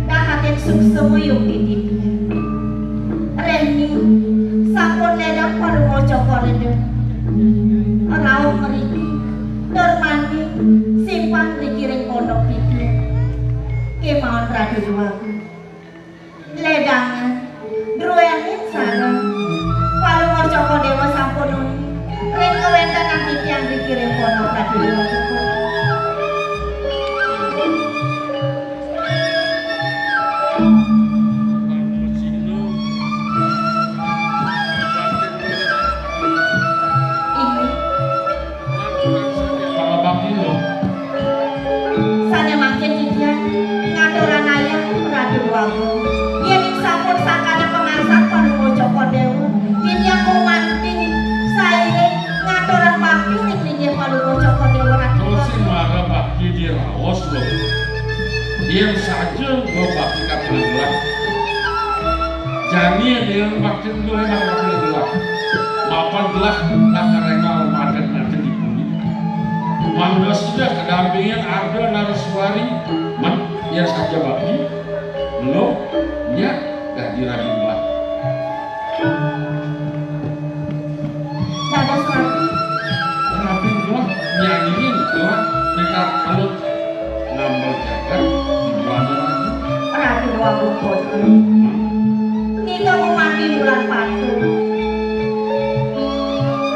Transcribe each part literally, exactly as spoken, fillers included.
Dahating suksma yukti titiang. Rengni sampun ledang Palungguh Cokor Dewa. Rauh mriki tur mangkin simpang mriki ring pondok titiang. Kemawon Ratu Déwagung. Ledangan, druéning sareng Palungguh Cokor Déwa sampun nuni ring kawéntenan titiang mriki ring pondok Ratu Déwagung. Inggih. Pangabakti lo. Sané mangkin titiang ngaturang ayah Ratu Déwagung. Yéning sampun sangkaning pangarsan Palungguh Cokor Déwa, titiang gumanti sairing ngaturang bakti ring linggih Palungguh Cokor Déwa Ratu Déwagung. Terus sing mara bakti diraos lo. Yén saja lo bakti kapining gelah. Jani dengan bakti lo emang kapining gelah. Mapan gelah tak karengal madan-madan di bumi. Mangda sudah kadampingan ada naraswari, men, ya saja bakti. Lo, nya, dadi rabi gelah. Dados rabi. Rabi gelah, nyanyiin gelah, nekar kalut, ngambil jagat, dibuana lagi. Rabi Déwagung Putra. Nika gumanti bulan patuh.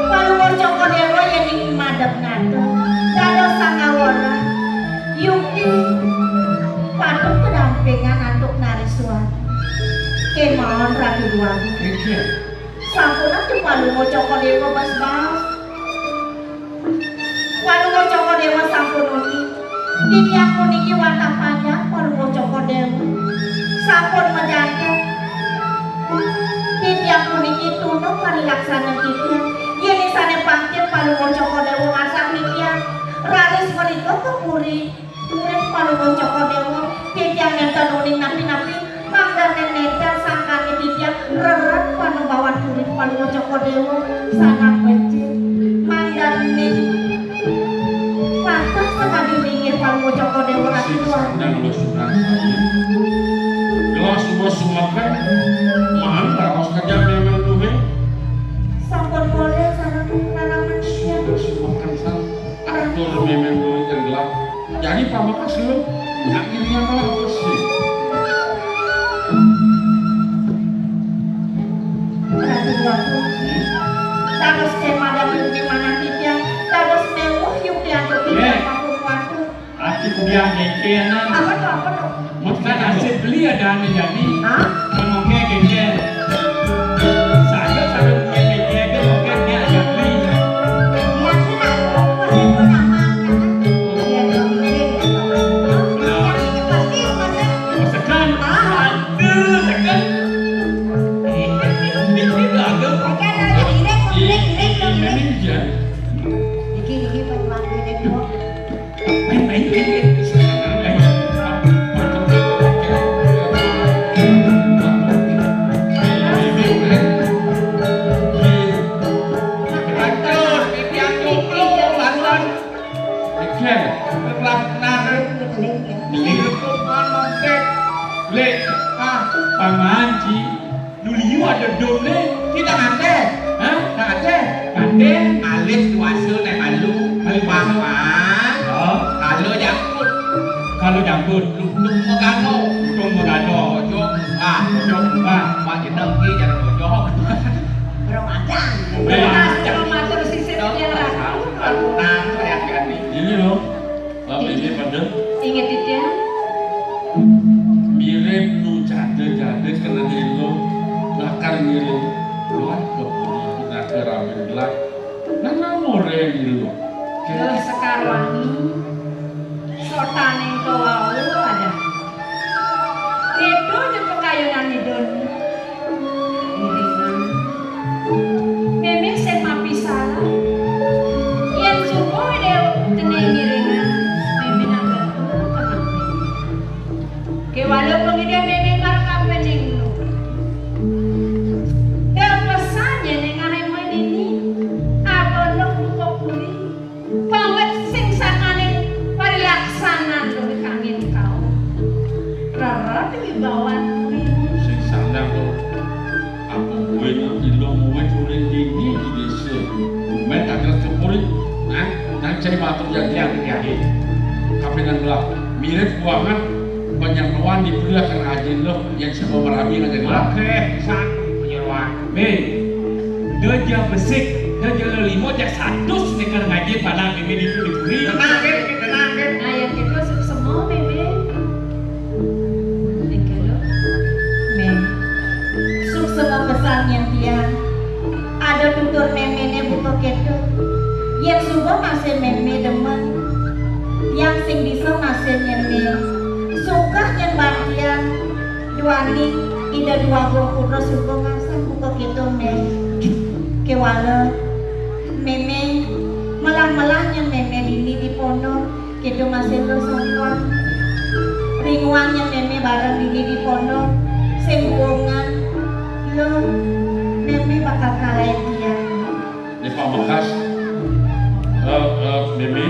Palungguh Cokor Déwa yéning madep ngatur. Dados sangawara. Yukti patuh kadampingan antuk naraswari. Kemawon Ratu Déwagung. Nggih. Sampun atuh Palungguh Cokor Déwa bas-bas. Palungguh Cokor Déwa sampun nuni. Titiang puniki wantah panjang Palungguh Cokor Déwa. Sampun majanten. Titiang puniki tuna parilaksana titiang. Yén sané pangkil Palungguh Cokor Déwa ngarsan titiang. Raris mrika ka puri. Urip Palungguh Cokor Déwa, titiang nénten uning napi-napi, mangda nénten sangkané titiang rered panembawan urip Palungguh Cokor Déwa, sanak becik, mangda ning patah sakadi linggih Palungguh Cokor Déwa Ratu Déwa. Sing sandang lo sunan saya. Gelas dua sumakan, maan raos kaja memang duhe. Sampun polih sareng raraman siap. Sumakan sareng. Atur memang duit yang gelap. Jadi pamekas lu, nak irian malah bersih. Ratu Déwagung. Dados kemadan yukti manah titiang, dados mewuh yukti antuk titiang. Eh. Paku kuatu. Ati kudiah kekenan. Apa tuh, apa tuh? Maksudnya nasib beli ada ane jadi. Hah? Mengongke keke. Saya selalu punya keke, dia mungkin dia ada beli. Maksudnya, apa itu nama? Iya, iya, iya. Yang ini pasti maksudnya. Sekan. Ah. Aduh, sekan. Ini, ini, ini gagal. Oke, ada yang irit, irit, irit, irit. Ini, ini, ini. Iki, iki, Pak, Pak, irit, Bu. Lek, ah, Bang Manji. Nu liu ada domne, kita ngate. Hah? Ngate. Ngate, ngalih kuasa nek malu. Malu apa? Apa? Oh. Kalau jangkut. Kalau jangkut. Lutung megano. Lutung megano. Ojo, ah, ojo, ah. Mak jeneng ki jangan ojo. Bro ada. Bro ada. Matur sisip yang ragu. Nah, saya ganti. Ini loh. Bapak ini pada inget titiang. Mirip nu jade-jade kena dilo, lakar ngiring luar ke puri, kita ke ramen gelak. Nana more dilo. Gelah Sekar Wangi, sotaning kawau ada. Itu je pekayunan idun. Ngiringan. Mémé sing mapisalah. Yén subuh déw cening ngiringan, mémé nanggal tenang. Kéwala pengidih mémé marang kapening lu. Déw pesan yén ngahe ménini. Apa nuk buka puri. Pawit sing sakaning Pinanglah mirip banget penyeruan di pria kang ajin lo yang semua merabi ngajak gerak. Oke, pisan penyeruan. Be, da ja besik, da ja lelimo, ja satus nih keur ngaji pada mimi di di puri. Tenang, Be, tenang, Be. Nah, yang gitu suksema, Be. Nika lo. Mé, suksema pesan nyén tiang. Ada tutur méméné buka kéto. Yén suba masih mémé demen, tiang sing bisa masih nyén mé. Sukah nyén baktian, duaning Ida Dwagung Putra suba ngasah buka kéto, Mé. Kéwala, mémé, melah-melah nyén mémé dini di pondok. Kéto masih lo songkon. Ringuang nyén mémé bareng dini di pondok, sing buungan lo, mémé bakal kalahin tiang. Di pamekas, eh, eh, mémé.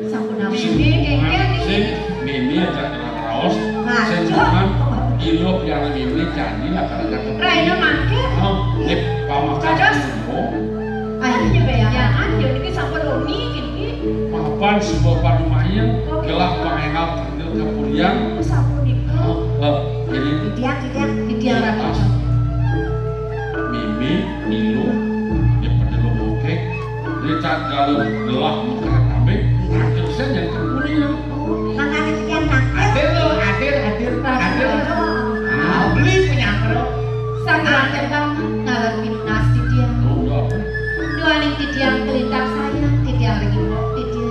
Sampun sing mémé, buungan, kéngkén sing mémé aja kena raos. Ngaco. Sing buungan, ilo piara mémé jani lah karena cakep. Raina mangké. Oh, di pamekas. Terus? Ilo. Ayo, jangan, jangan, jangan, sampun roni, gini. Mapan suba panumayan, oke, gelah pangéngal tanggal kapulian. Oh, sapunika. Oh, eh, ini. Titiang, titiang. Titiang, Ratu. Mimi, milu, ya pada lo mokek. Dia tak kalau gelah mengkerak ambek, tanggal saya yang kapulian. Oh, makanya titiang tanggal. Adil lo, adil, adil, adil. Ah, beli punya bro. Sangat tentang ngalar pinunas titiang. Oh, udah. Duaning titiang kelintang sayang, titiang lagi mok, titiang.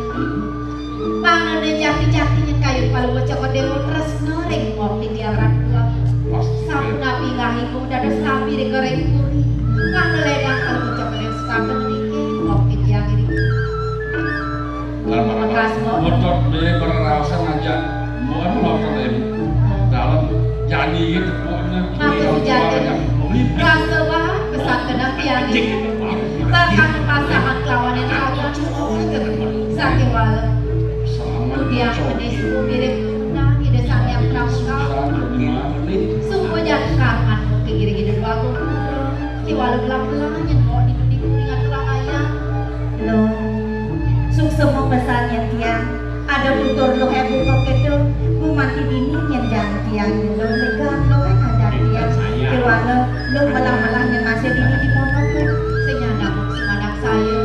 Pangana jati-jatiné kayun Palungguh Cokor Déwa tresna ring Mbok Titiang Ratu. Sapunapi inggih Ipun dados rabi ring puri. Kang ledang Palungguh Cokor Déwa sekaten niki Mbok Titiang iri. Lan para bekas Mbok. Ngotot beli beralasan aja. Mbok anu ngotot ini. Dalem jani iki tepukna. Matur sujanten. Rasa banget pesan kenang tiang ini. Bakal pasangan kelawan yang agak. Sakéwala. Tiang geni suku mirip turunan Ida Sang Hyang Prabu Kala. Suku jatuh karman mungkin iri Ida Dwagung Putra. Kéwala belang-belang nyén kok di di kuring aturan ayah. Lo, suksema pesan nyén tiang. Ada tutur lo hebu kok kéto. Gumanti dini nyén jan tiang nyén lo legan lo kan ada tiang. Kéwala lo melah-melah nyén masih dini di pondok lo. Sing nyanak sing anak saya.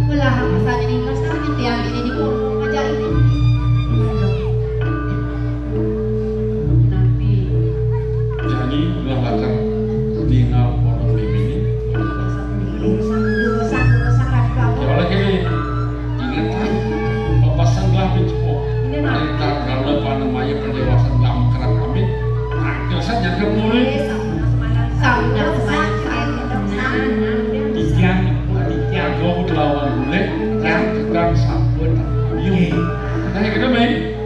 Belahan pesan nyén ingkar saya nyén tiang dini di pondok aja ini. Napi? Jani gelah lakar ningal pondok mimini. Dosa, dosa, dosa, Ratu Agung. Ya, oleh kene, inget, kan? Pepesan gelah mencepok. Ini, Ratu. Ntar kalau panemaya pendewasan gelah mengkerak kami, tangkil saja ke murid. Sampun, sampun, sampun. Tiang, tiang, gue lawan gue, yang tukang sampun. Yuk. Nah, kita main.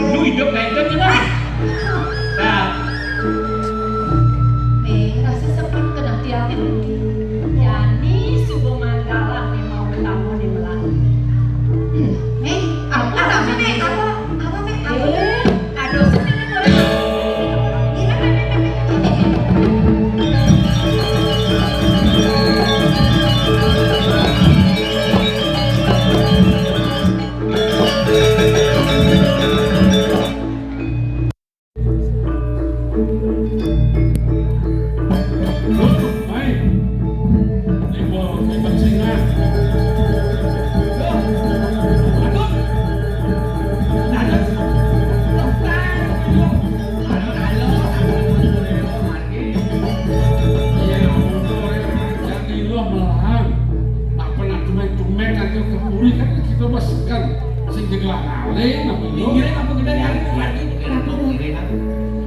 Lu hidup kayak itu, gimana? Nah. Mé, rasa sepet keneh tiang niki. Jani suba mandalang mé mau betamu di melang. Mé, apa namanya? Apa? Apa, Mé? Apa? Eh, aduh, sini, sini, sini. Ini, Mé, Mé, Mé, Mé. Sing jegelah ngalih, napa lu? Iya, napa gedé ngalih, mati, mati, mati.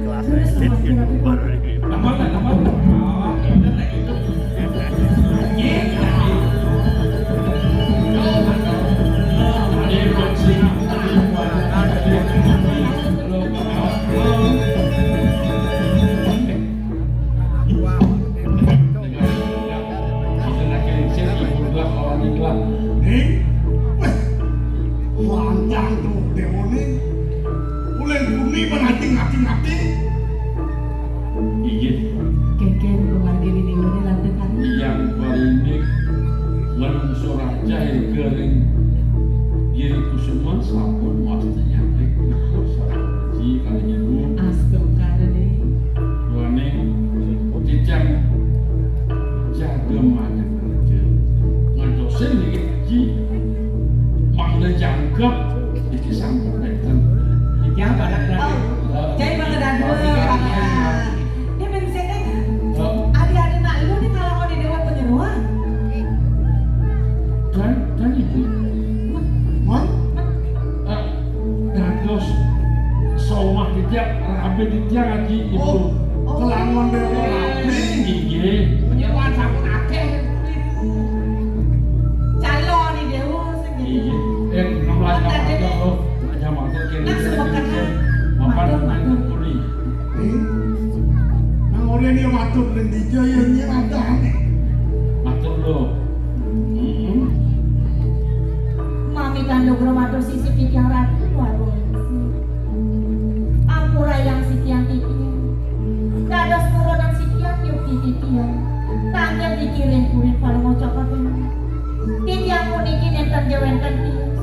Gelas bensin, baru ini. Tambah, tambah. Oh, iya, lagi itu. Anjing, anjing. Lah, ning, wéh, lantang to déwané. Uling bumi panati ngati-ngati. Inggih. Kéngkén kumargi déwané lantekan. Yang barinik ngelungsur aja garing Giri Kusuma sampun wasta nyampé punika sapuji kalih ibu. Astu kadene. Duaning titiang jaga madeg raja. Ngantosin niki puji. Mangda jangkep niki sampun wénten. Niki barang raja. Jai mangda dua, Pak. Ini bensinnya. Adi-adi nak lu di kalangan di Dewa Penyeruan. Dan, dan ibu. Mon? Eh, dados somah titiang, rabi titiang, Aji, ibu. Oh, kelangon Dewa rabi. Inggih. Penyeruan sampun akeh. Calon di Dewa sing. Inggih. Eh, enam belas jam matur, loh. Enam jam matur, kira-kira. Langsung makan. Mapan, matur, matur. Puri. Eh, nang ora ni matur ning dija ya nying adane. Matur lho. Heeh. Mami tanduk matur sisip titiang Ratu Dwagung. Ampura yang sitiang titiang. Dados nurunan sitiang yukti titiang. Tangkil dikiring kuring palung ocok. Titiang puniki nénten ja wénten tios.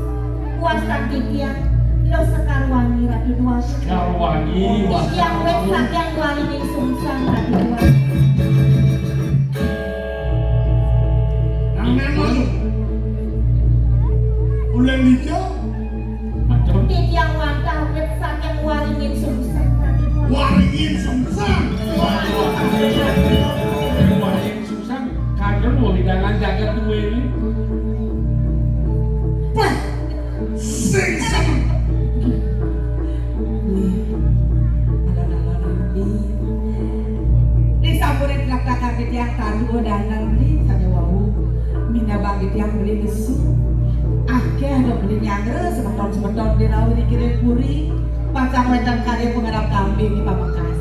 Wastan titiang, Luh Sekarwangi Ratu Dwagung. Sekarwangi, titiang wit saking waringin sungsang Ratu Dwagung. Nang nang malu. Ulen dija. Macem. Titiang wantah wit saking waringin sungsang Ratu Dwagung. Waringin sungsang. Waduh. Waringin sungsang. Kagem wong hidangan jagat duwe ini. Wah, sing seneng. Alon-alon ini. Disampure tlektakan titiang tadu dandan beli saja wau. Minabang titiang beli nesu. Akeh ada beli nyangre semeton-semeton di rawi di Kiring Puri. Pacang wénten karya pengerap kambing di pamekas.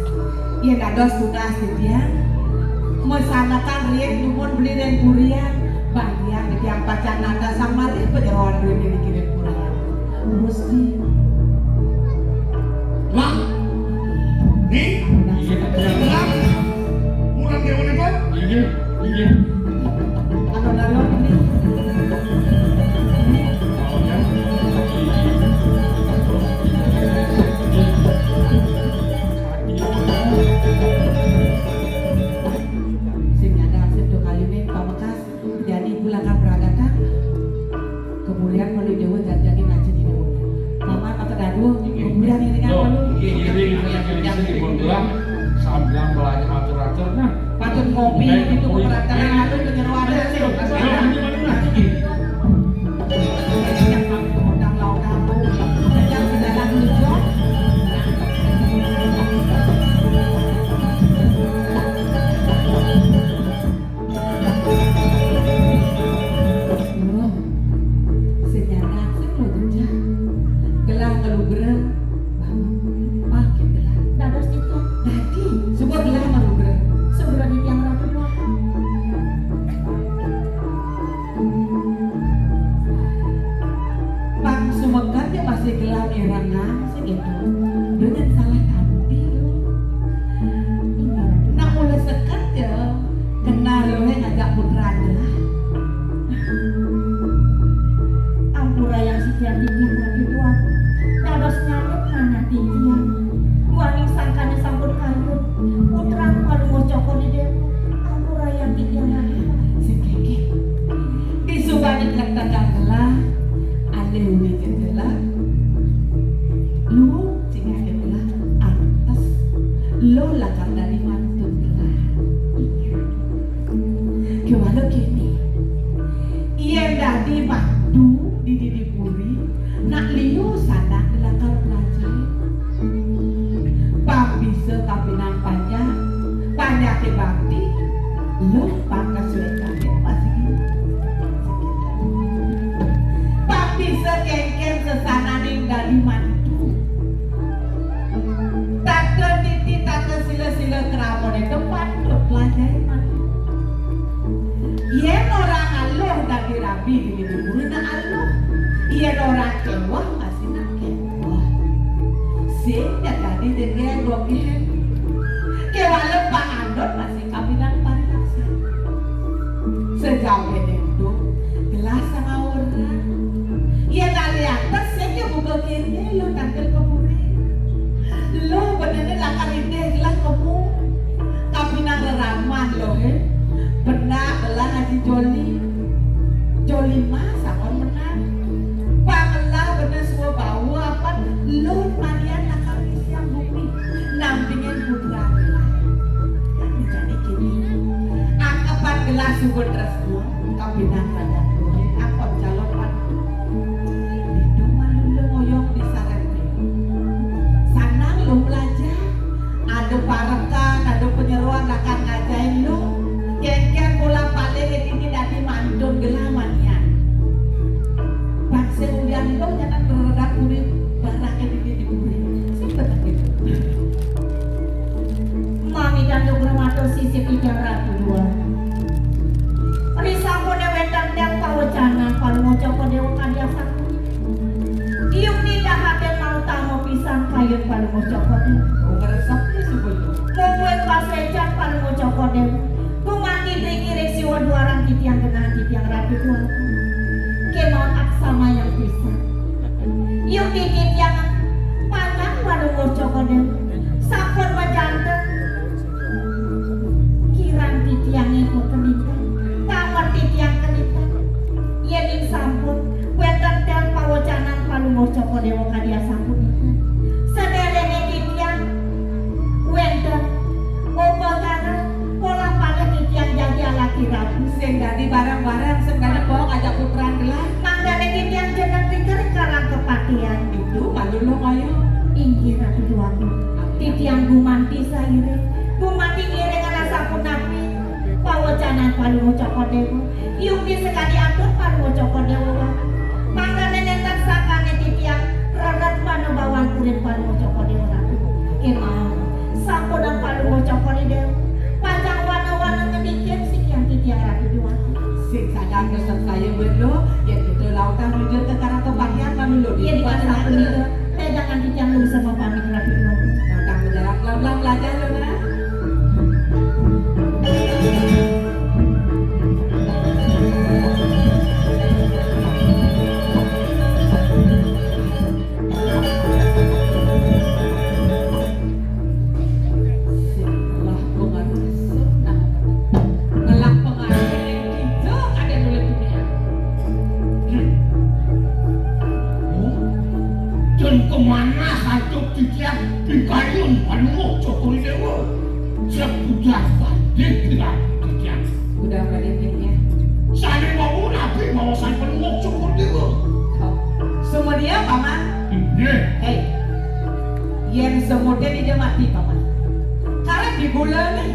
Yén dados tugas titiang, masanekan riin dumun beli ring purian, bagian titiang pacang nandasang malih panyeroan riin ring purian. Gusti. Lah. Nih. Lah. Murang dewa napa? Inggih, inggih. Alon-alon ini. Sing nyandang sing do kayuné pamekas, jadi bulakan peragatan. Kemudian melu dewa janjangin aja di dewa. Paman mata dadu, kemudian ini kan melu. Inggih, ngiring, ngiring, ngiring, ngiring, sambilang melaju matur-atur, nah. Patut ngopi itu keberatan anu penyeruan sih. Yang kami undang lawan kamu, yang berjalan lucu. Loh, sing nyandang sing lo jejak. Gelah ngelugra. Pakai gelah. Dados itu. Dadi, suba gelah ngelugra. Suba di tiang Ratu Dua. Bang sumekat ya masih gelah ngirengang segitu. Dengan salah tampi lo. Nak mulai seket ya. Kenal lo yang ngajak putra adalah. Ampura yang setiap titiang lagi tuan. Dados nyalip mana titiang. Duaning sangkane sampun kayun. Putra malu ngocokon di dewa. Ampura yang titiang lagi tuan. Sing kekeh. Disubani tlektakan gelah. Ane uli gelah. Lu Sing ade gelah antes lo lakar dadi mantun gelah. Iya. Kéwala kéné. Yén dadi mantu di didi puri, nak liu sanak lakar pelajai. Pang bisa kapining panjak, panjaké bakti, lo pang kasuékané pasti. Pang bisa kénkén sesananing dadi mantu. Tata niti, tata sila, sila kramoné to patut pelajai mantu. Yén orang aluh Dadi rabi dini di puri nak aluh. Yén ora kéweh masih nak kéweh. Sing dadi dengéng dongéng. Kéwala Pak Andot masih kapining parilaksana. Sajauh ento gelah sangauran. Yén alih atas sing ya buka kéné lo tangkil ka puri. Lo benéné lakar indih gelah kemu. Kapining reraman lo, hé. Benak gelah Haji Joli. Joli mah sampun menang. Pangelah bener suwa bawa apan lo manian lakar ngisiang bumi. Nampingin putra gelah. Jani kéné. Akepan gelah suba tresna. Kapining raga tuwin, akepan calon pan. Ditu malu lo ngoyong di sareng. Sanang lo belajar. Ada parekan, ada panyeroan lakar ngajahin lo. Kénkén pola palih dini dadi mantun gelah manian. Bangsa ulian lo jangan berredak kulit barang dini di puri. Sing bener gitu. Mami dan Nugroho matur sisip titiang Ratu Dua. Risampuné wénten tiang pawecanan Palungguh Cokor Déwa kadi asapunika. Yukti dahaté mautama pisan kayun Palungguh Cokor Déwa. Oh, ngresepnya sebelum. Mungguing pasuécan Palungguh Cokor Déwa. Gumanti mriki ring siwa duaran titiang genah titiang Ratu Dua. Kémaon aksamayang pisan. Yukti titiang panjang Palungguh Cokor Déwa. Sampun majanten. Kirang titiangé kakelinten, pamor titiang kelinten. Yéning sampun wénten tiang pawecanan Palungguh Cokor Déwa kadi asapunika. Sadéréngé titiang wénten upakara pola palih titiang jagi alaki rabu. Sing dadi bareng-bareng, sing dadi pok ajak putran gelah. Mangdané titiang jeneng ring karang kapatihan. Itu malulung ayo. Inggih Ratu Déwaku. Titiang gumanti sairing, gumanti ngiring asapunapi pawecanan Palungguh Cokor Déwa. Yukti sakadi atur Palungguh Cokor Déwa. Mangdané nénten sakané titiang rered manah bawang kuring Palungguh Cokor Déwa Ratu. Kémaon, sampunang Palungguh Cokor Déwa. Pacang wana-wana ngedikin sikian titiang Ratu Déwa. Sing sajan kesan saya belo, yén kita lautang nuju ke karang kepatihan manulu. Yén di pasar itu, pegangan titiang lu sama pamit Ratu Déwa. Lautang berjalan pelan-pelan belajar lo, nah. Setelah pengaruh sunnah, ngelak pengaruh yang kita ada nulis dunia. Hmm. Oh, dan kemana hantu titiang di kayun Palungguh Cokor Déwa? Sekudas pandit bilang titiang. Udah balik ya. Sané wau nabi mawasan Palungguh Cokor Déwa. Oh. Sumedia, Paman. Inggih. Héi. Yén semutin ija mati, Paman. Karep digulani.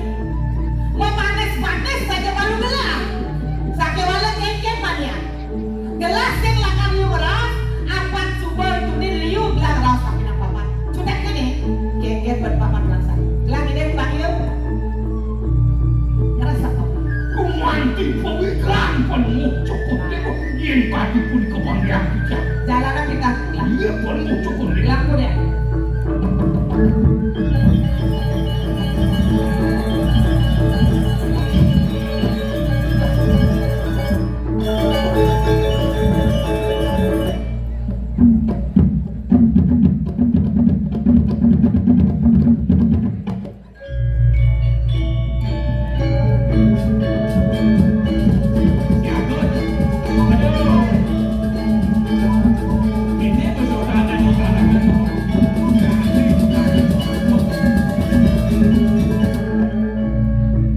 Mau panis-panis saja malu gelah. Sakéwala kénkén manian. Gelah sing lakar liu ngraos, apan suba tunin liu gelah ngraos kapining Paman. Cutet kéné, kénkén ban Paman ngraos. Gelah kéné Pak Liu. Ngrasa apa? Gumanti pawigran Palungguh Cokor Déwa, yén kadi punika panggihan titiang. Jalanan kita. Iya, Palungguh Cokor Déwa. Laku deh.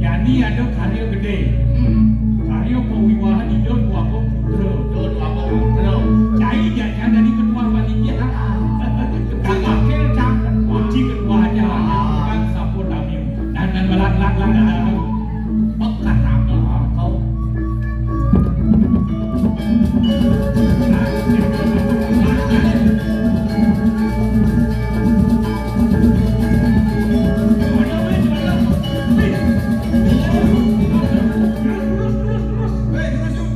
Jani ada karya gedé. Hmm. Karya pawiwahan Ida Dwagung Putra. Ida Dwagung Putra. Cai jajang dari ketua panitia. Kang Akil, Cang. Kunci ketua aja. Ah. Kan sampun rami. Dan, dan, lan, lan, lan, lan, lan. Pekat rami. Ah, kau. Terus, terus, terus, terus. Hei, terus, yuk.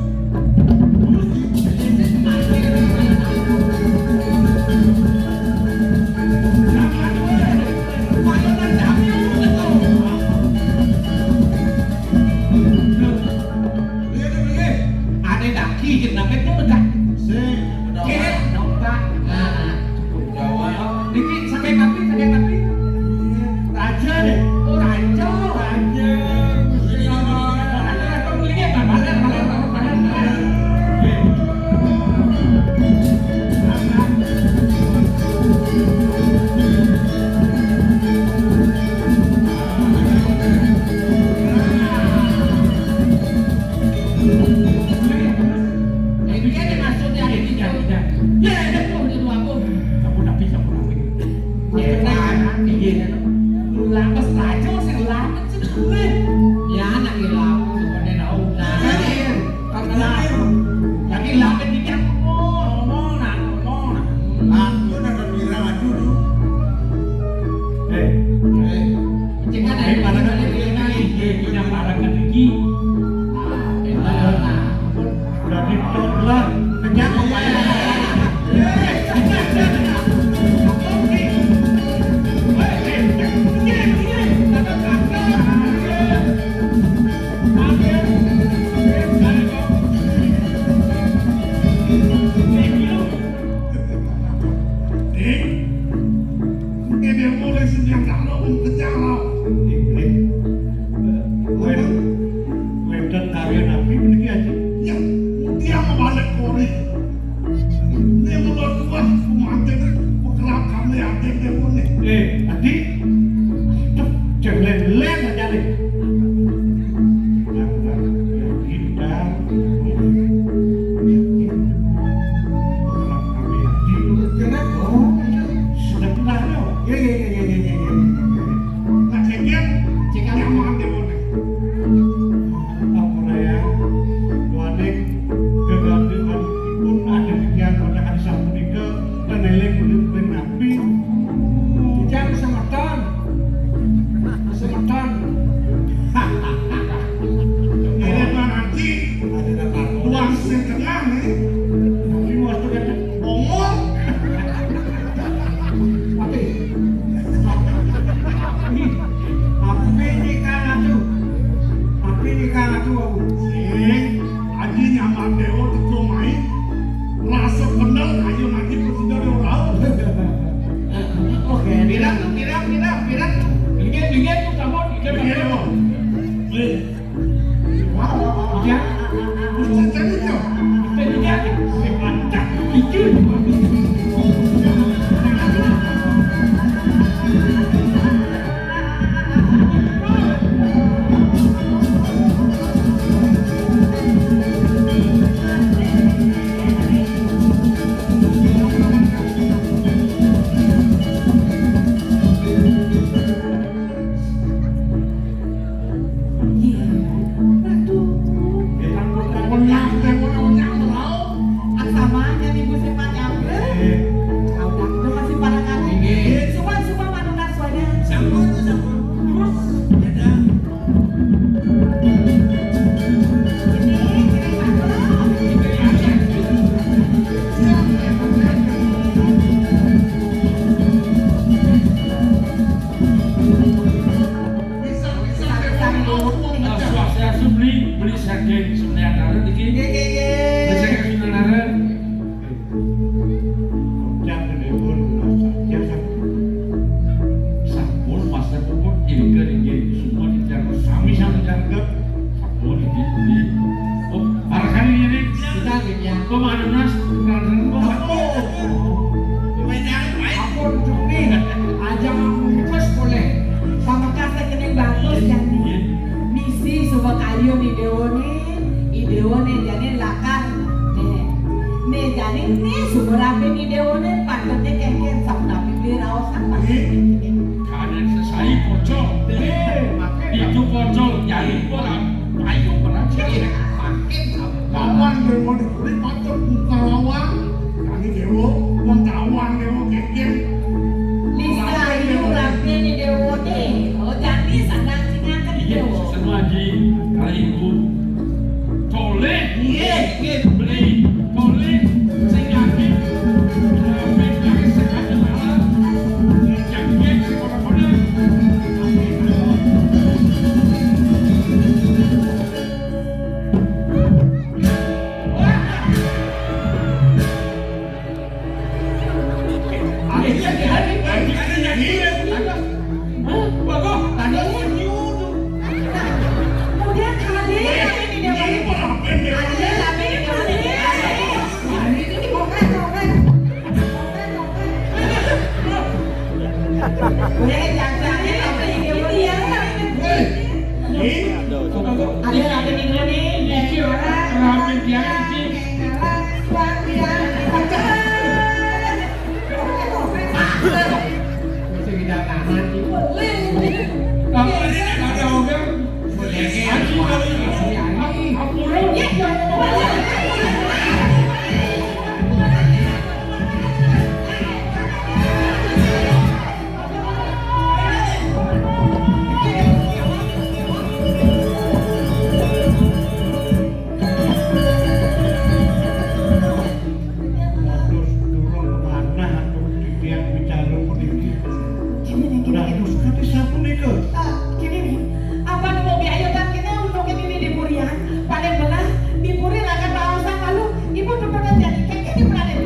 Iya. Waduh. Ya ampun, ampun, ampun, ampun, ampun, ampun. Aksamanya nih, Bu, sing manyampe. Eh. Kau dah, itu masih para kali. Iya. Suwan, suwan, manunas, suwan, ya. Sampun, sampun. Terus, dadah. Ini, ini, Pak. Nah, swastiastu, beli, beli saking Sumedang Daren iki. Nggih, nggih, nggih. Beli saking Sumedang Daren. Kocap gedhe pun, Mas. Ya, sampun. Sampun, Mas, sampun. Inggih, inggih. Semua dijaga sami-sami jaga. Sampun, inggih, beli. Oh, barangkali ini. Kita, nggih, ya. Kok mana, Mas? Kurang, Mas. Sampun. Ampun, Cumi. Aja nganggo terus boleh. Pamekase kene bagus, Jani. Misi suba kayun i dewane, i dewane jani lakar. Nih. Nih, jani nih sumber api i dewane, patutne kengken sapunapi beli raosan, Pak. Nih. Kanen sesai pocol. Nih, makin itu pocol, jani ora payu ora. Makin kawan dewa negeri patut buka lawang. Kami dewa, wong kawan dewa kengken. Lisa ayu rampene dewane. Oh, jani sandang sing ngaken. Iya, dewa. Sesama Haji, kali ibu. Toleh. Iya, iya. Beli, toleh, sing yakin. Rapi, rapi, sengaja malah. Sing yakin, sing kono-kono. Waduh, durung kemanah aku titiang bicara puniki. Kene nih, kene nih. Dados kate sapunika. Ah, kene nih. Apa nemu biaya kan kene untuk ini di purian? Paling belah di puri akan baosan lalu ibu tutup aja nih. Kayak gini berada di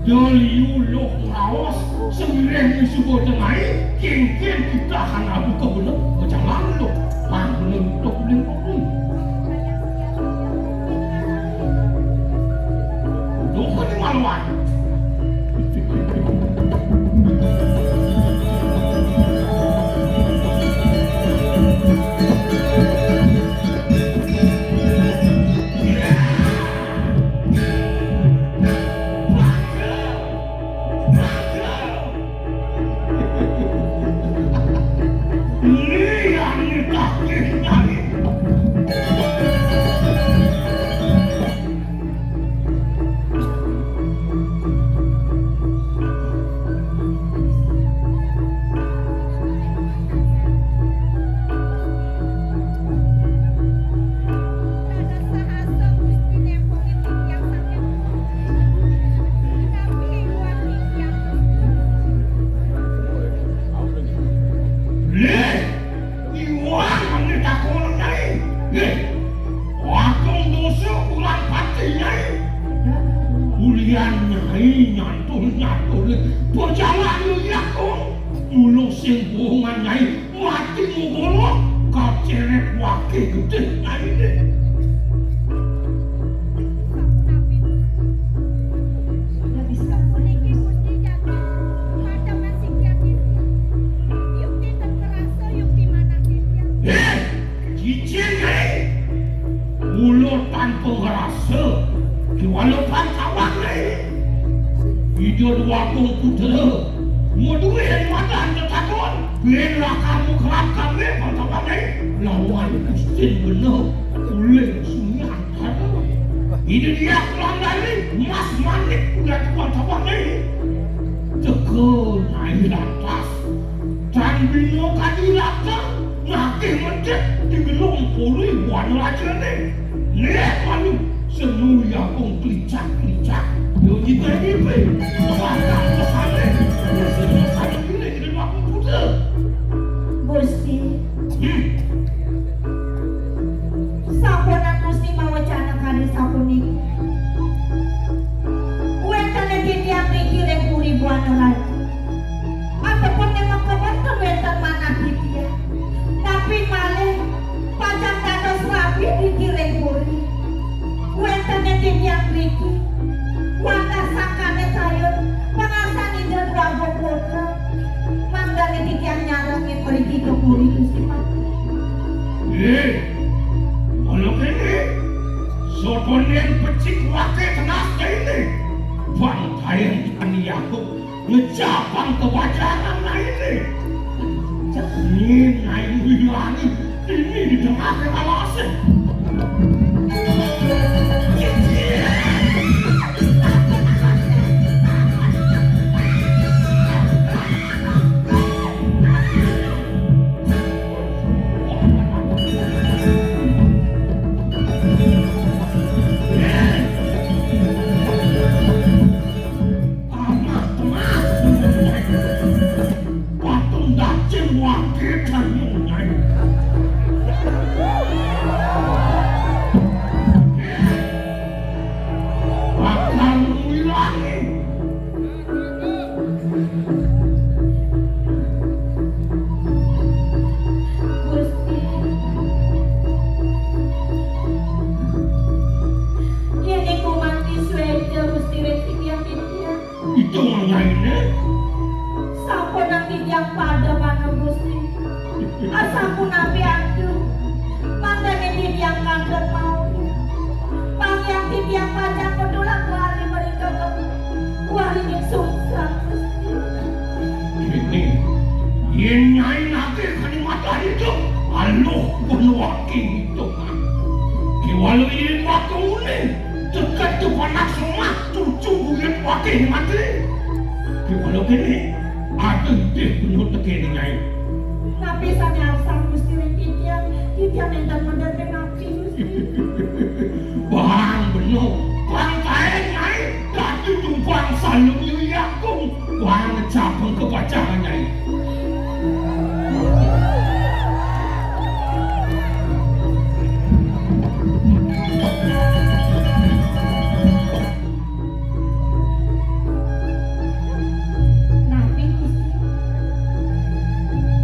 Doliu loh raos, semireng misuh tengahé, kéngkén ditahan aku kebelet, kejalan loh, panggonan untuk lingkungan. Duh, ini maluan. Nyai nyantul-nyantul. Pejalan lu ya, Kong. Mula sing bohongan nyai, mati ngogolo, kaceret wake gedhe nyai ne. Heh, cicing nyai. Mula tanpa ngerasa, kiwala pantawang nyai. Ida Dwagung Putra, madué madan tetakon, bén lakar mukrab kabéh pantawang nyai. Lawan Gustin bener, uling sunyi antara. Ida Diah Kulandari, mas manik ulat pantawang nyai. Teka nyai lantas. Tan bina kadi lakar, ngakih medek di gelung puri wan rajané. Nék manu, senu yakung klicak-klicak. Yo jika ngipi, bakal kesane, mesti kesane diri di wakung putra. Gusti. Hmm. Sapunan Gusti mawacana kadi sapuniki. Wénten ing titiang mriki ring Puri Buana Raja. Ampun ing maka wénten, wénten manah titiang. Napi malih pacang dados rabi niki ring puri. Wénten ing titiang mriki. Wantah sangkané kayun pangarsan Ida Dwagung Putra. Mangdané titiang nyarengin mriki ka puri, Gusti Patih. Eh, mula kéné, soto nén becik wake tenas kéné. Bang kaen tani aku ngejapang kebajaran lainné. Nyén ayu wilangi ini di tengah alasé. Patung dacing wage kang nyai. Bakal ngilangi. Gusti. Yén iku mangkin suéca Gusti wis titiang titiang. Itu nyainé. Sampun nang titiang pada manah Gusti. Asampun napi antu. Mangdané titiang kantun mau. Panggihan titiang pacang medulak wali merika. Wali ning sungsang, Gusti. Ini, yén nyai nagih kalimat itu, aluh pun waki hitungan. Kéwala yén waktu nguni, teket tu panak somah, tutu buyut waki mati. Kéwala kéné, aduh dih bunyut tekéné nyai. Napi sané arsang Gusti ring titiang, titiang nénten mendem napi Gusti. Bang beno, bang kaé nyai, dadi tumpang salung yu yakung, bang capeng kebacangan nyai. Napi Gusti?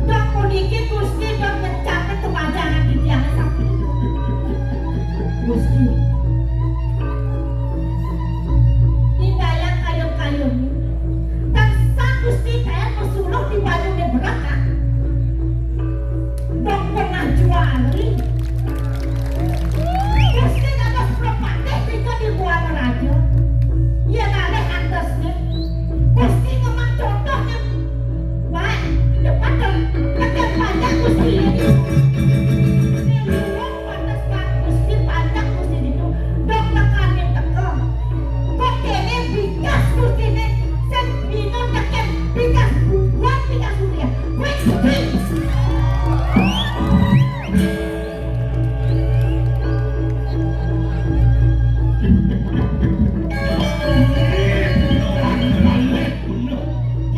Dong puniki Gusti dong ngecape kebacangan titiang sapunika. Gusti. Indayang kayun-kayun. Tansah Gusti kaen masuluh di banyune berat, ah. Dong pernah juari. Gusti dados prapatih nika di Buana Raja. Yen alih antosne, Gusti ngemang contohne baik, cepet dong, tekan pajak Gusti ini. Nek lurung pantes Pak Gusti, pajak Gusti itu, dong tekanin teka. Kok kene bikas Gustine, sing bina teken bikas bubuhan, bikas ulian. Kuwi Gusti.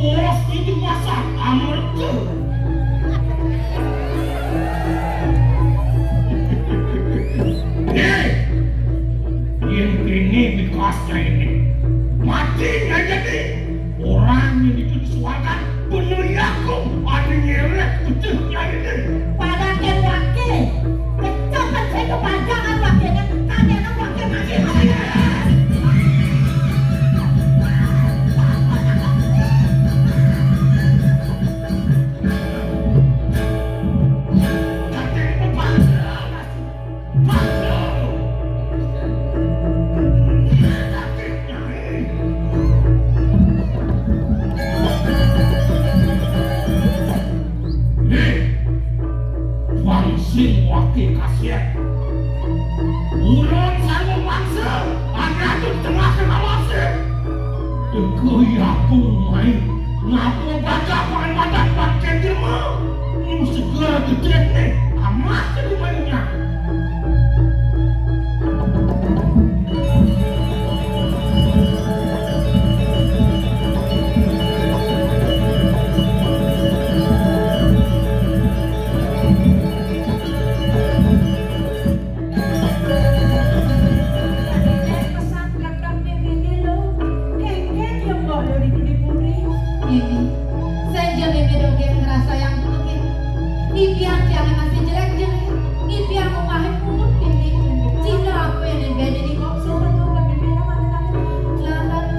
Bos itu masak amerga. Hei, yen kene bikasnya ini. Mati nggak jadi. Orang yang itu disuarakan bener ya kok. Ada nyerek betul ya ini. Pada ke wakil. Kecokan saya kepanjangan wakilnya. Kami anak wakil masih. Nih, wong sing wake kasih. Ulun sarwa mangsa, ane atuh tengah kena wasip. Degoi aku main. Ngapa bakal main madan bangkeng jelema? Nu segera gedene, amat jadi mainnya. Ini, senja meme dogeng ngerasa yang kutuk ini. Impian jangan masih jelek-jelek. Impian mau mahir kutuk ini. Cinta apa yang dibeda di kok suruh mau bagi meme mana tadi. Lantar.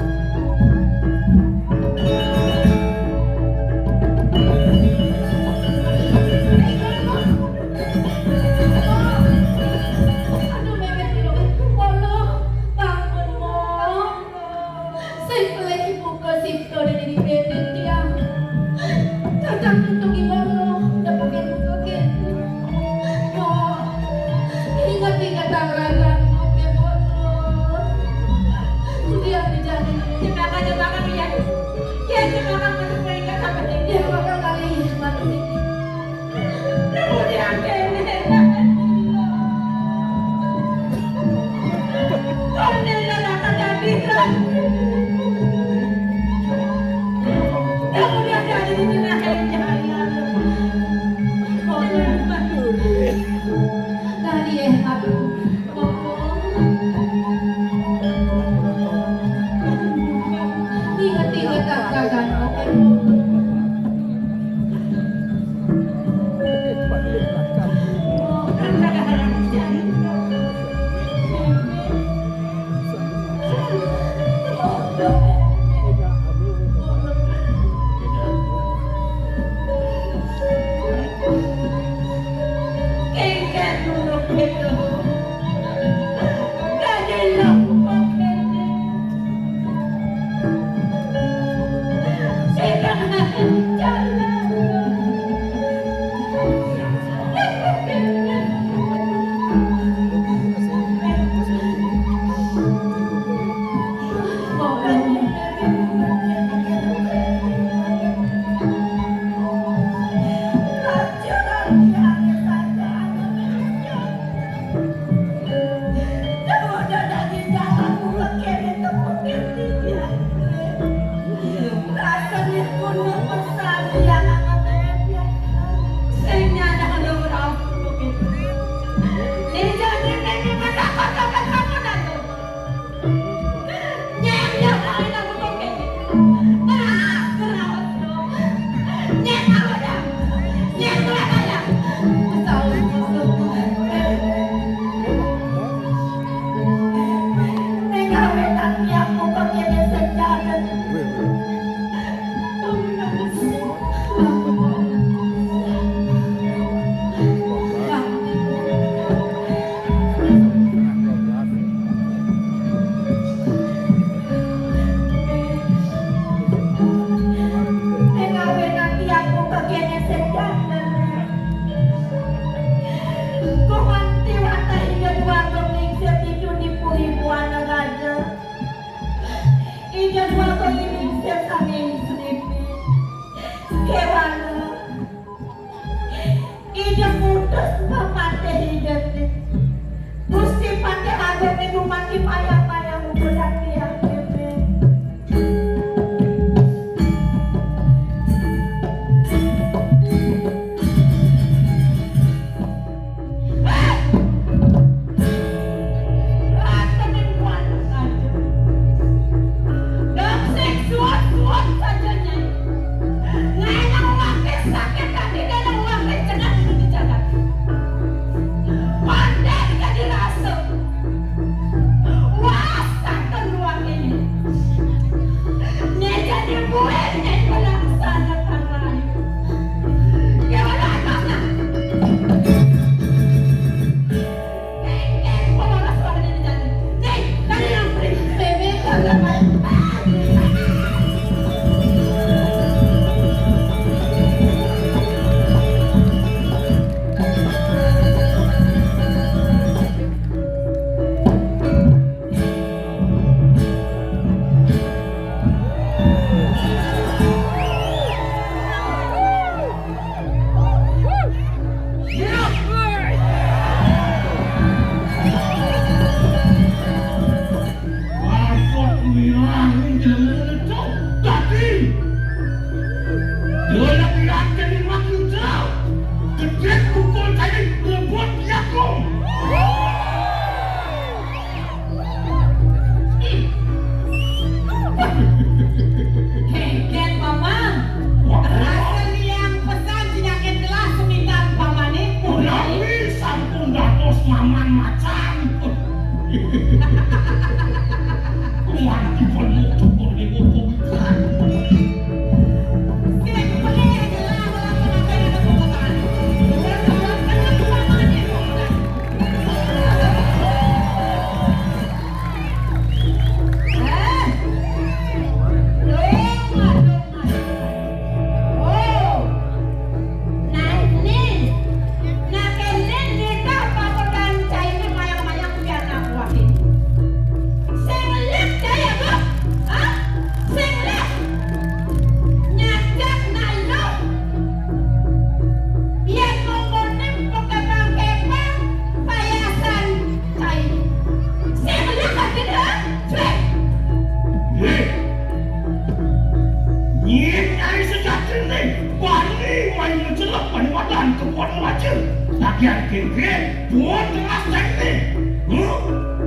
Aduh, Memet, Memet. Polo, bangun, Mo. Sing pelih buka sipto dan ini Memet, ya. Kadang tutup di bawah, udah pakai buka gitu. Mo, ingat-ingat tangan, oke, Mo. Sudah dijadi. Jebakan-jebakan, ya. Ya, jebakan masuk peringkat sampai tinggi. Ya, bakal kali, mati. Ida dua kali ningsir sami sripi. Kéwala. Ida putus papatih ida. Gusti Patih Agung niku mati payah-payah nguburan tiyang. Eh, buat jelas teknik. Huh?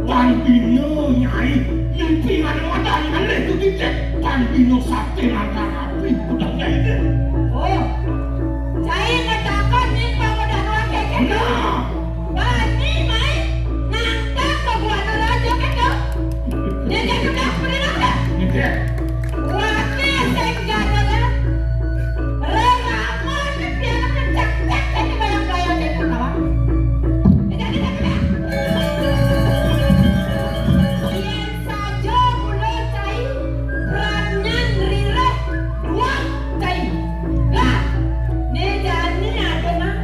Tan bina nyai, mimpi ada wadah ngalih tu titik. Tan bina sakti lantaran api, udah nyai deh. Oh, cai ngetakon nyimpen wadah nuan keket. Nah. Bani mai nangkap ke buana raja keket. Nya jadi udah, bener udah. Nitih. Wati sing jadul. Rerama ni pianak cak-cak sing bayang-bayang sing kawan. Nya jadi udah. Yen saja mula cai, pranyan rireh duang cai. Lah, ne jani ada mah.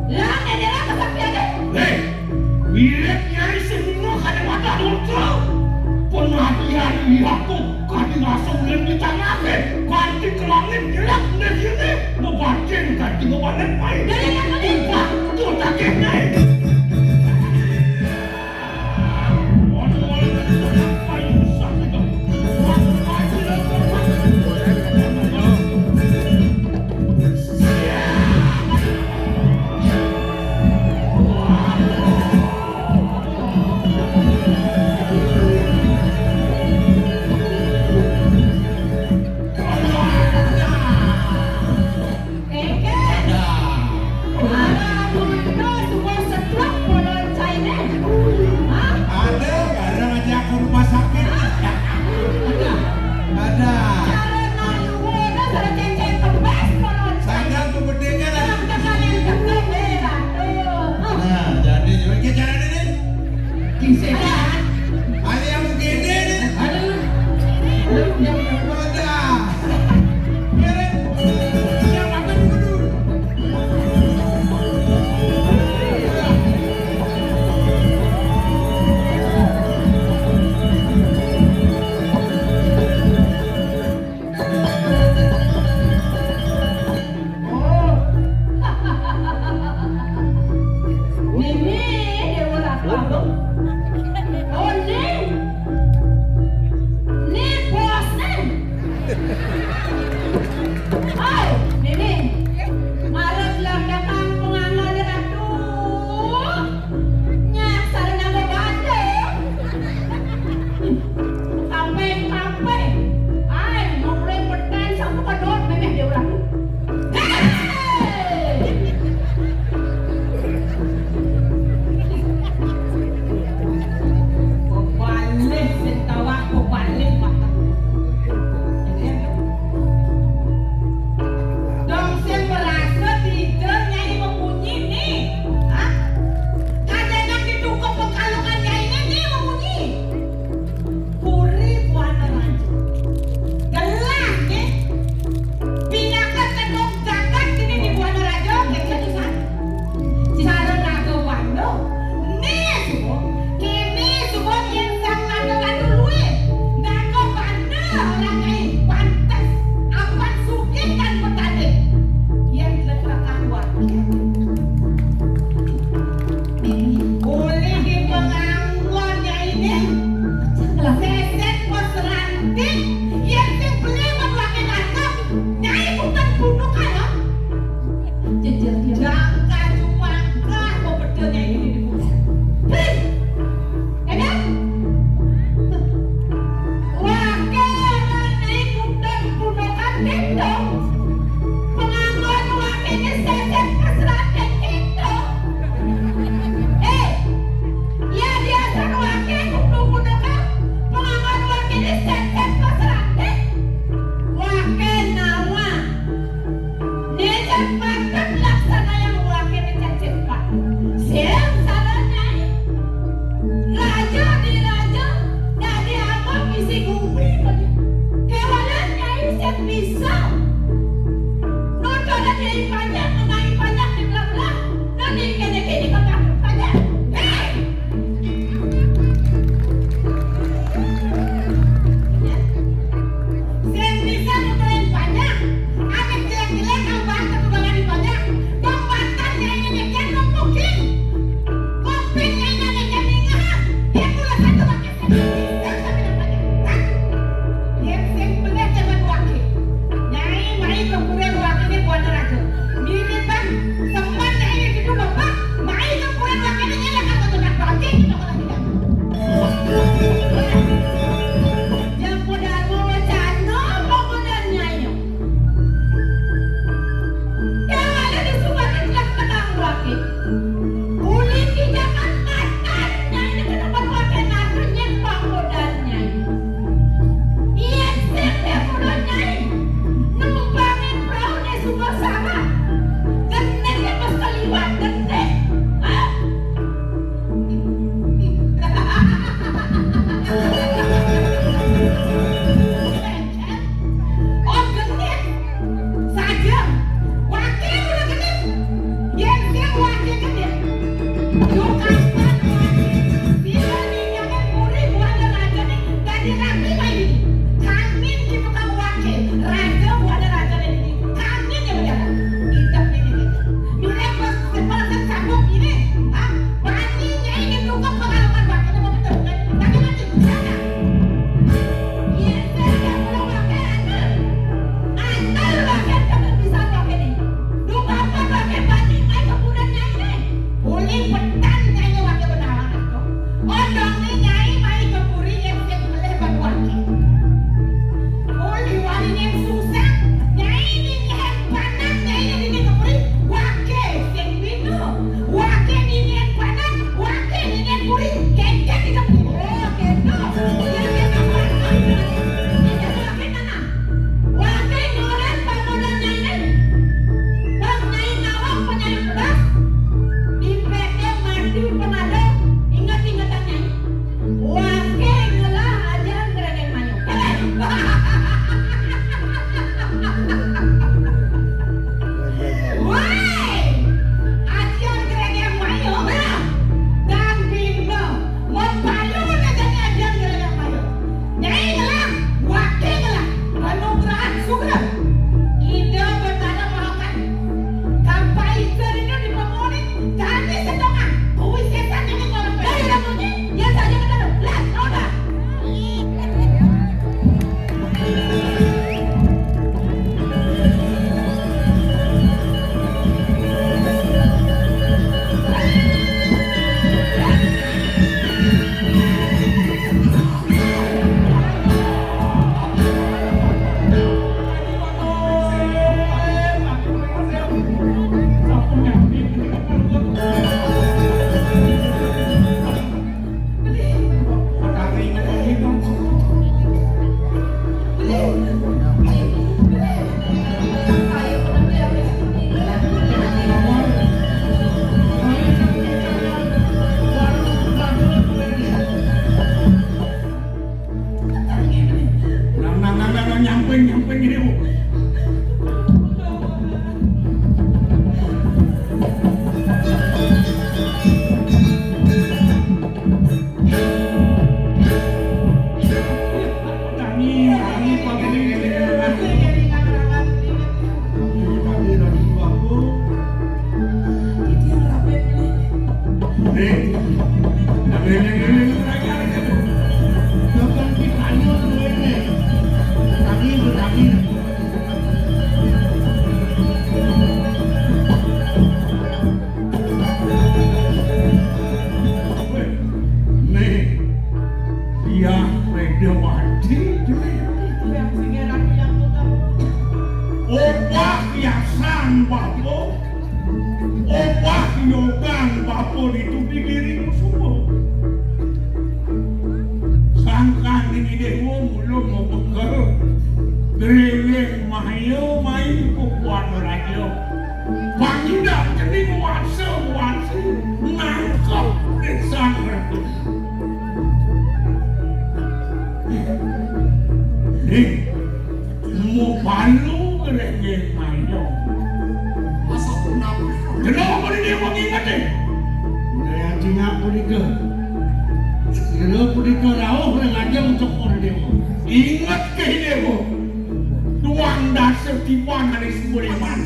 Lah, ne dera pasang pianak. Hei, Wirid nyai sing minggu kada wadah ultra. Penadian liaku kadi rasa ulin di tanah ke. Kanti ke langit jelek neh sini. Ngebatin kanti ngebatin main. Ibak tu takih naik. Nang, nang, nang, nang, nang, nyamping, nyamping ini, Bu. Tangi, tangi, Pak Beli. Tangi, tangi, Pak Bu. Nih, nang ini, ini, ini, ini, ini, ini. Jangan ditanya dulu ini. Tangi, tangi. Nih, Diah Redawati, Diah sing enak yang muda. Obah yasan bapa, obah yogan bapa ditu digiring semua. Sangkan ini dewa mula mau bekel, gerengeng mayo main kukuan raja. Pangidang cening wasa wasi nangkep desa ngerti. Nih, mau palu gerengeng mayo. Kenapa dia mau ngingetin? Mulai aja ngaku nika. Kira punika rauh ring ajeng cokor dewa. Inget ke dewa. Duang dasa tiban anis budiman.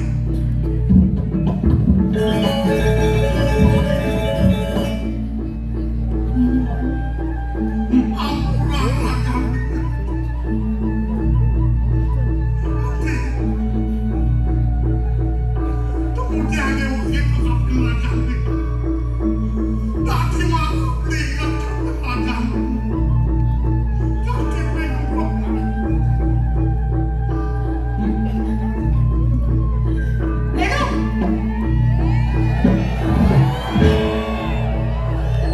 Ampura rakan. Kemudian dewa itu sambil rakan. Dadi malu lihat kabeh rakan. Dadi minggu. Lego.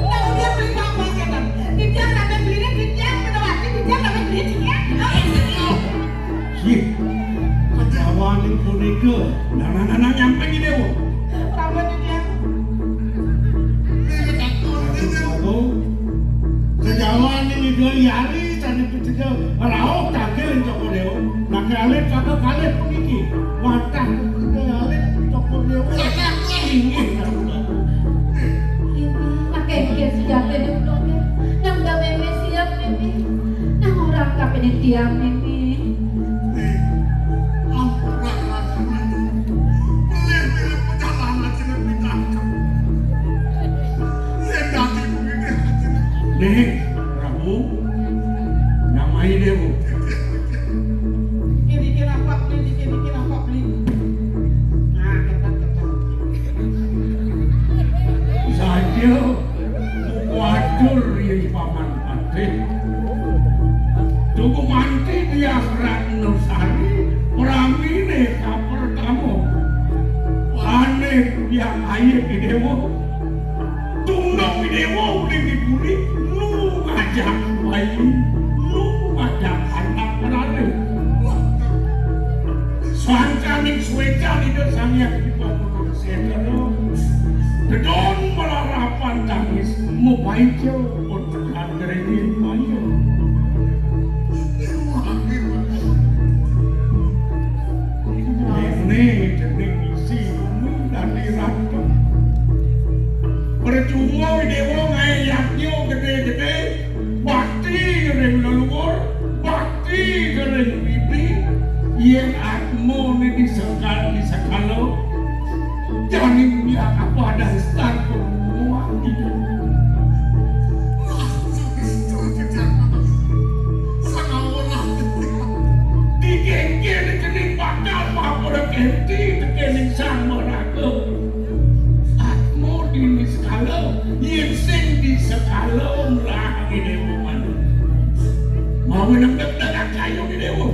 Nah, udah beli bang-bang setan. Titiang sampai beli ini, titiang pedawati, titiang sampai beli ini, ya. Oke. Sih, kajawaning punika, nanang-nanang nyamping dewa. Prabu titiang. Aduh, kajawaning Ida Yari, sane pecega, rauh tagel Cokor Dewa. Nah, kalih kakak kalih puniki. Watah Ida Yari, Cokor Dewa. Inggih, Prabu. Inggih, pakai inggih sejati ni ulun, ya. Nang dah meme siap, meme. Nang orang kapene tiang, meme. Nih, ampura rasane. Pilih-pilih pejalan aja nek ditangkep. Yen dadi begini aja nek. Nih, Prabu, namai dia, Bu. Dikit-dikit apa beli, dikit-dikit apa beli. Nah, ketat, ketat. Saja kuatur ri paman Patih. Tugu manti Diah Ratna Sari, pramine kapertama. Ane Diah Aye Idewa. Tunggal Idewa uling di puri, nu ngajak bayi, nu ngajak anak rare. Sangkaning suecan Ida Sang Hyang Widi Wasa. Sedon melarapan tangis, mupaica pun tekan gerengin maya. Ini jening isi ulu dadi ratu. Percuma dewa ngae yadnya gede-gede, bakti ring leluhur, bakti ring widi, yen atmane disegal disekala, jani mulia kapadan stan permuaan itu. Digenggen kening bakal papada kenti tekening sang maraga. Atma dini sekala, yen sing di sekala mrahane dewa manu. Mawi nang dek-dekan kayu di dewa.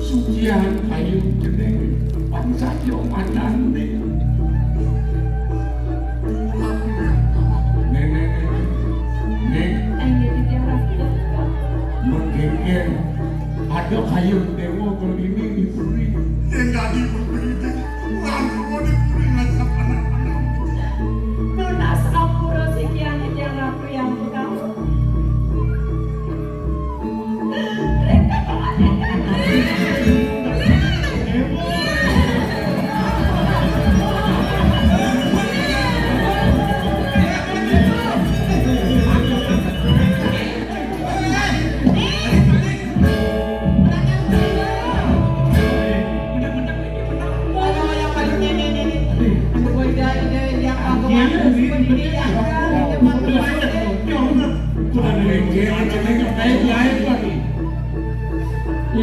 Sucian kayu jeneng pancatya matane. Nenek, nenek. Ayo, Dinda Ratu. Menggeger. Ada kayu dewa kelini di puri. Yang dadi puri, lan semua di puri ngajak anak-anak. Nunas ampura sikian Dinda Ratu yang utama.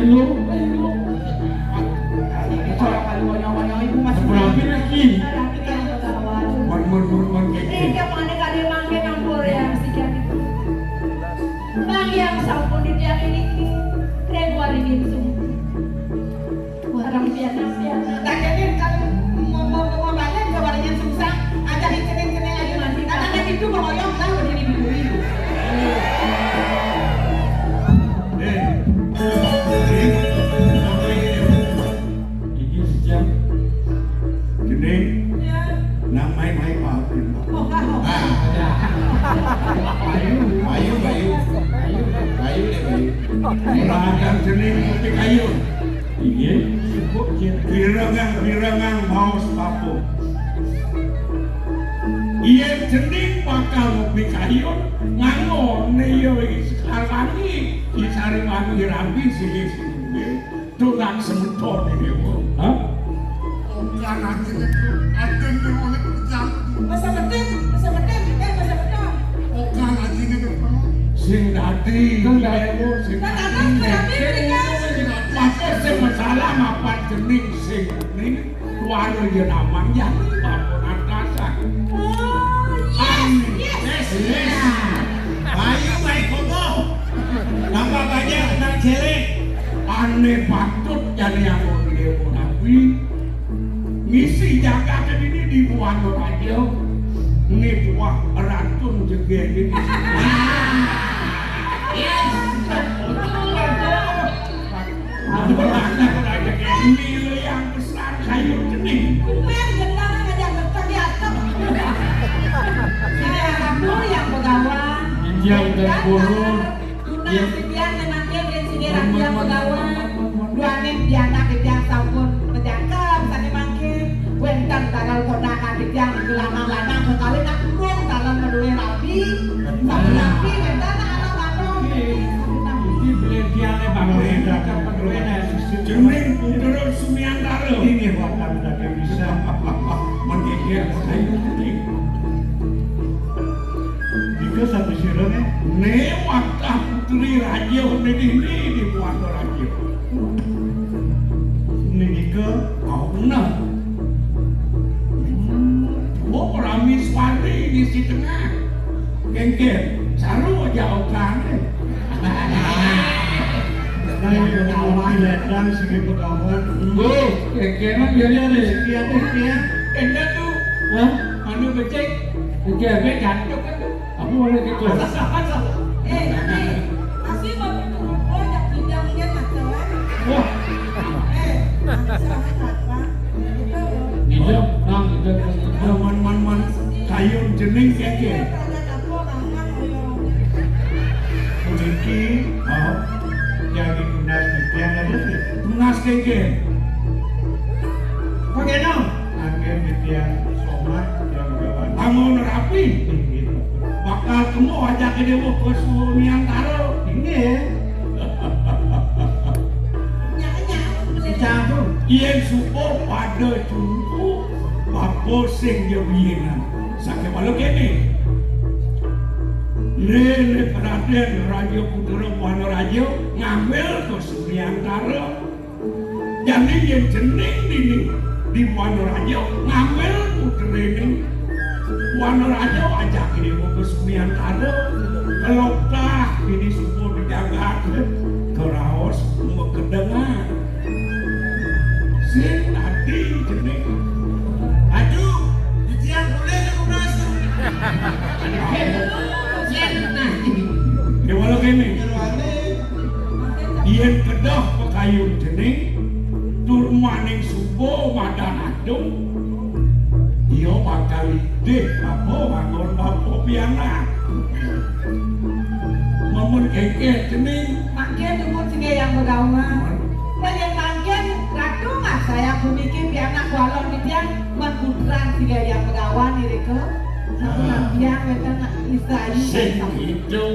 Lu, lu. Ibu masih berapa lagi? Berapa lagi? Mon, mon, mon, mon, kayak gini. Ini mana kali mangke campur ya, si Kian itu. Bang yang sampun di tiang ini, ki. Rek waringin sung. Warang pian, pian. Nah, jadi kalau mau, mau, mau balik ke waringin sungsang, ada di cening-cening aja nanti. Nah, ada itu mau oyong lah, berdiri di bumi. Eh, eh, apa ini? Iki sejam. Gini, ya. Nang main-main maafin, Pak. Oh, enggak, oh. Ah. Ayu, ayu, ayu. Ayu deh, ayu. Ladang cening kopi kayu. Iya, sibuk, Cin. Birengang, birengang, maos papo. Iya, cening bakal ngopi kayu. Nganggo, nih, iya, iki sekarang iki. Di sari wangi rabi, sini, sini. Tulang semeton iki, Bu. Hah? Okan aja nek aden ning oleh pecah. Masa medit, masa medit, eh, masa medit. Okan aja nek sing dadi. Sing dadi. Sing dadi. Sing dadi. Masa sing masalah mapan cening sing ning waro ya namang ya, Pak Ponatasan. Oh, yes, yes. Yes, yes. Bayu, baik, kokoh. Tambah banyak nang cilik. Ane patut jane anggon dewa nabi. Ngisi jagat ini di Buana Raja. Ini buah racun jeger ini. Yes. Aku berangkat raja ini lo yang besar kayu cening. Kumen gendang aja ngetok di atap. Saya kamu yang pegawan. Injak dan burung. Tunas titiang ngenangkeun ring sini rakyat Begawan. Duaning pianak titiang sampun ngejangkep sané mangkin. Wénten taler ponakan titiang di lanang-lanang kekawin nak urung taler madué rabi. Sapunapi wénten anak lanang. Iki belian tiangé Pak Wénten, Pak Wénten. Jeneng putra Sumiantara. Inggih, Pak Wénten, bisa. Menggigit. Nika satu sirene. Né wantah putri raja né dini di Buana Raja. Nika kauna. Hmm, dua Prameswari di si tengah. Kéngkén, saru aja okane. Nah, ini orang ledang segi pegawan. Mbuh, kéngkénan ya, ya, nih. Sekian, sekian. Éndah tuh. Hah? Anu becek. Kéngkén. Becek jantung kan tuh. Aku boleh gitu. Eh, eh, masih mau turun, oh, yang pindah mungkin masalah. Wah. Eh, masalah apa? Itu loh. Hidup, Bang, hidup, hidup. Man, man, man. Kayun jening kéngkén. Puniki, oh, jadi tunas titiang ada sih. Tunas kéngkén. Pakai dong. Anggen titiang somat, titiang gawan. Bangun rapi. Inggih. Bakal temu aja gedé wong Sumiantara. Inggih. Dicampur. Yén suba pada jumpu, bapa sing ya biyenan. Sakéwala kéné. Lé, lé, Radén Raja Putra Buana Raja ngambil ke Sumiantara. Jani yén jening dini di Buana Raja ngambil putrine Buana Raja ajak dewa ke Sumiantara. Kelok tah dini suba di jagat keraos makedengan. Sing ati jening. Aduh, titiang boleh nek ngono. Sing ati. Déwala kéné. Yén kedah pakayun jening, tur maning suba madan adung, iya bakal idih bapa wangun bapa pianak. Mamun kéngkén jening. Mangkin dumun sing yang begawan. Panjang mangkin ratu mas saya puniki pianak walon titiang men putran sing yang begawan irika. Sampun biang wénten Israel. Sing itu.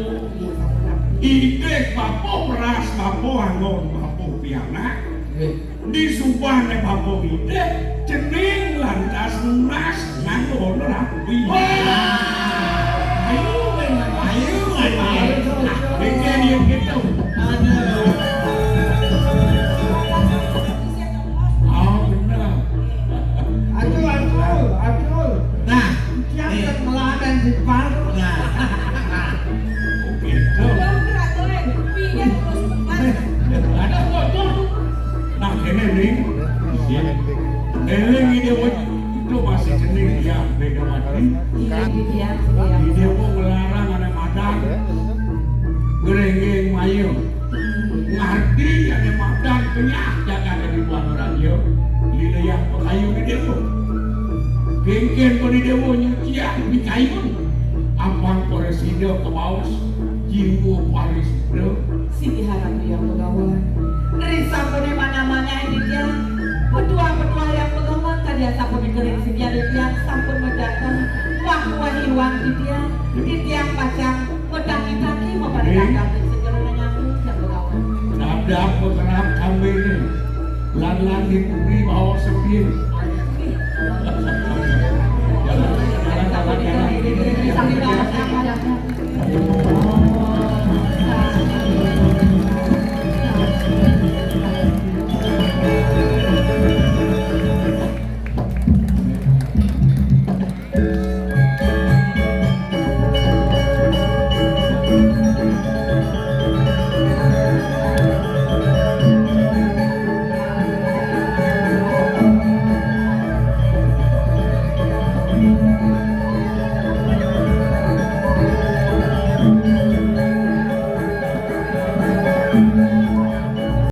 Idih bapa peras bapa anggon bapa pianak. Nggih. Di subané bapa idih, jening lantas nunas nganggo rabi. Wah! Ayo, men, ayo, men. Nah, iki yen gitu. Aduh. Éling Ida Déwa, itu masih cening ya, béda mati. Iya, iya, iya. Ida Déwa ngelarang ané madan. Gerénggéng maya. Ngarti ané madan penyah jagat di Tuan Raja. Lila yang pekayu Ida Déwa. Kénkén pun Ida Déwa nyucian pikayun. Ampang presida kebaos jiwa parisida. Siti harap Hyang Begawan. Ri sampuné manah-manah titiang. Petuah-petuah Hyang Begawan kadi asapunika ring siki titiang sampun madhateng wah-wah iwang titiang. Titiang pacang matangi-tangi maparinganan ring siki ring nyampu Hyang Begawan. Dap-dap makerap kambiné. Lan-lan di puri bawa sepi.